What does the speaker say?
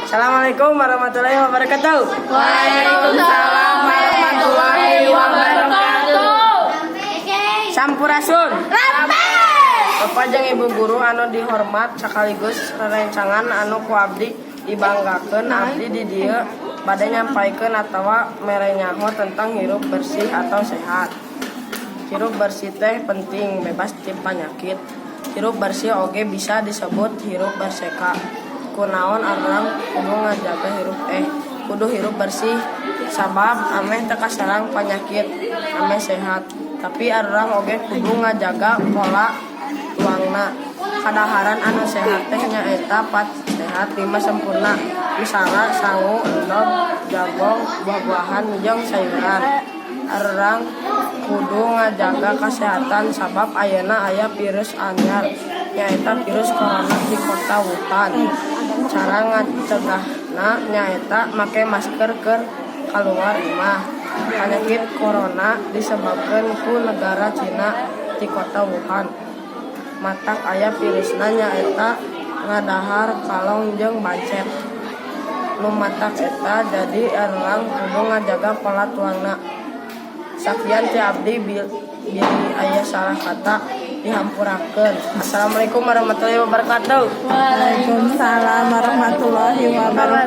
Assalamualaikum warahmatullahi wabarakatuh. Waalaikumsalam warahmatullahi wabarakatuh. Sampurasun. Bapak jeung Ibu guru anu dihormat sekaligus rerencangan anu ku abdi dibanggakeun, abdi di dieu bade nyampaikeun atawa mere nyaho tentang hirup bersih atau sehat. Hirup bersih teh penting, bebas ti panyakit. Hirup bersih oge bisa disebut hirup berseka. Kunaon arurang kudu ngajaga hirup kudu hirup bersih? Sabab ameh teu kaserang panyakit, ameh sehat. Tapi arurang oge kudu ngajaga pola tuangna. Kadaharan anu sehat teh nyaeta 4 sehat 5 sempurna. Misalna sangu, endog, jagong, buah-buahan jeung sayuran. Arurang kudu ngajaga kasehatan sabab ayeuna aya virus anyar, nyaeta virus corona ti kota Wuhan. Cara ngacegahna nyaeta make masker keur kaluar imah. Panyakit corona disebabkeun ku negara Cina ti kota Wuhan. Matak aya virusna nyaeta ngadahar kalong jeung bancet. Nu matak eta jadi arurang kudu ngajaga pola tuangna. Sakian ti abdi, bilih aya salah kata dihampurakeun. Assalamualaikum warahmatullahi wabarakatuh. Waalaikumsalam warahmatullahi wabarakatuh.